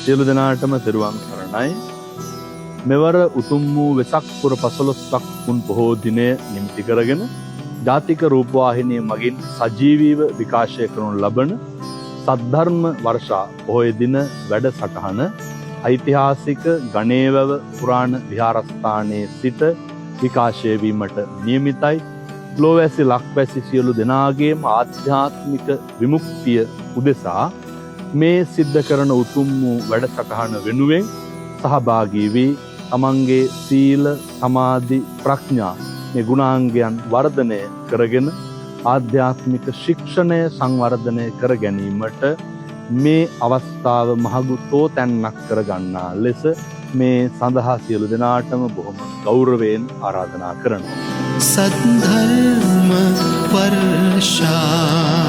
සියලු දෙනාටම තෙරුවන් සරණයි. මෙවර උතුම් වූ වෙසක් පුර 15ක් පුන් පොහෝ දිනය නිමිති කරගෙන ජාතික රූපවාහිනිය මගින් සජීවීව විකාශය කරනු ලබන සද්ධර්ම වර්ෂා පොහොය දින වැඩසටහන ඓතිහාසික ගණේවැව පුරාණ විහාරස්ථානයේ සිට විකාශය වීමට නියමිතයි. ලෝවැසි ලක්වැසි සියලු දෙනාගේම ආධ්‍යාත්මික විමුක්තිය උදෙසා මේ සිද්ධ කරන උතුම් වූ වැඩසටහන වෙනුවෙන් සහභාගී වී තමන්ගේ සීල, සමාධි, ප්‍රඥා මේ ගුණාංගයන් වර්ධනය කරගෙන ආධ්‍යාත්මික ශික්ෂණය සංවර්ධනය කර ගැනීමට මේ අවස්ථාව මහඟු තෝතැන්නක් කරගන්නා ලෙස මේ සඳහා සියලු දෙනාටම බොහොම ගෞරවයෙන් ආරාධනා කරනවා. සද්ධර්ම වර්ෂා.